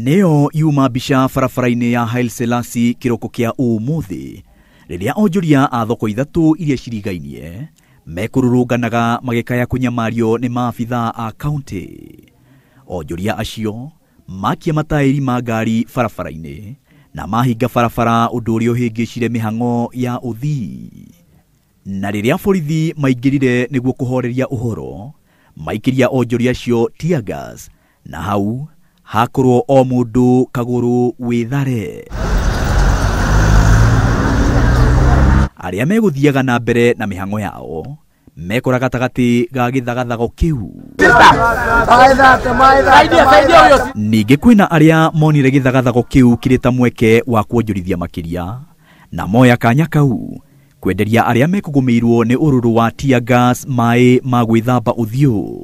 Nĩyo yuma mbica barabara-inĩ ya Haile Selassie kĩroko kĩa ũmũthĩ rĩrĩa onjoria a thoko ithatũ iria cirigainie mekũrũrũnganaga magĩkaya kũnyamario nĩ maabithaa a kaunti. Onjoria acio makia mataĩri ma ngari barabara-inĩ na mahinga barabara ũndũ ũrĩa ũhĩngĩcire mĩhang'o ya ũthii. Na rĩrĩa borithi maingĩrire nĩguo kũhoreria ũhoro, maikĩria onjoria acio tear gas na hau hakorwo o mũndũ kagũrũ wĩthare. Arĩa megũthiaga na mbere na mĩhang'o yao mekora gatagatĩ ga gĩthagathago kĩu. Ningĩ kwĩna arĩa monire gĩthagathago kĩu kĩrĩ ta mweke wa kuonjorithia makĩria na moya kanya kau kwenderia arĩa mekũgũmĩirwo nĩ ũrũrũ wa tear gas maĩ ma gwĩthamba ũthiũ.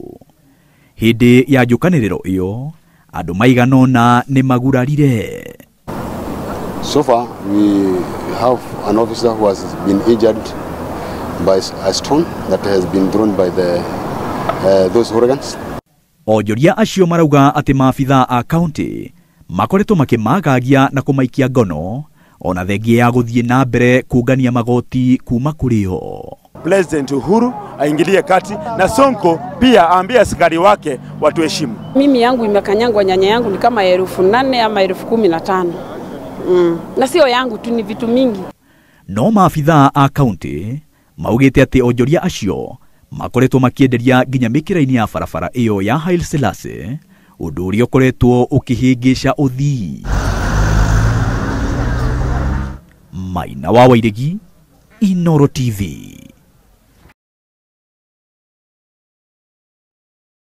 Hĩndĩ ya njũkanĩrĩro ĩyo andũ maigana ũna nĩ magurarire. So far we have an officer who has been injured by a stone that has been thrown by the those hooligans. Onjoria acio marauga atĩ maabithaa a kaunti makoretwo makĩmagagia na kũmaikia ngono ona thengia ya gũthiĩ na mbere kũngania magoti kuma kũrĩ o. President Uhuru aingilie kati na Sonko pia aambie askari wake watuheshimu. Mimi yangu imekanyangwa, nyanya yangu ni kama 8,000 ama 15,000. Na sio yangu tu, ni vitu mingi. No maabithaa a kaunti maugĩte atĩ onjoria acio makoretwo makĩenderia nginya mĩkĩra-inĩ ya barabara ĩyo ya Haile Selassie, ũndũ ũrĩa ũkoretwo ũkĩhĩngĩca ũthii. Maina wa Wairegi, Inooro TV.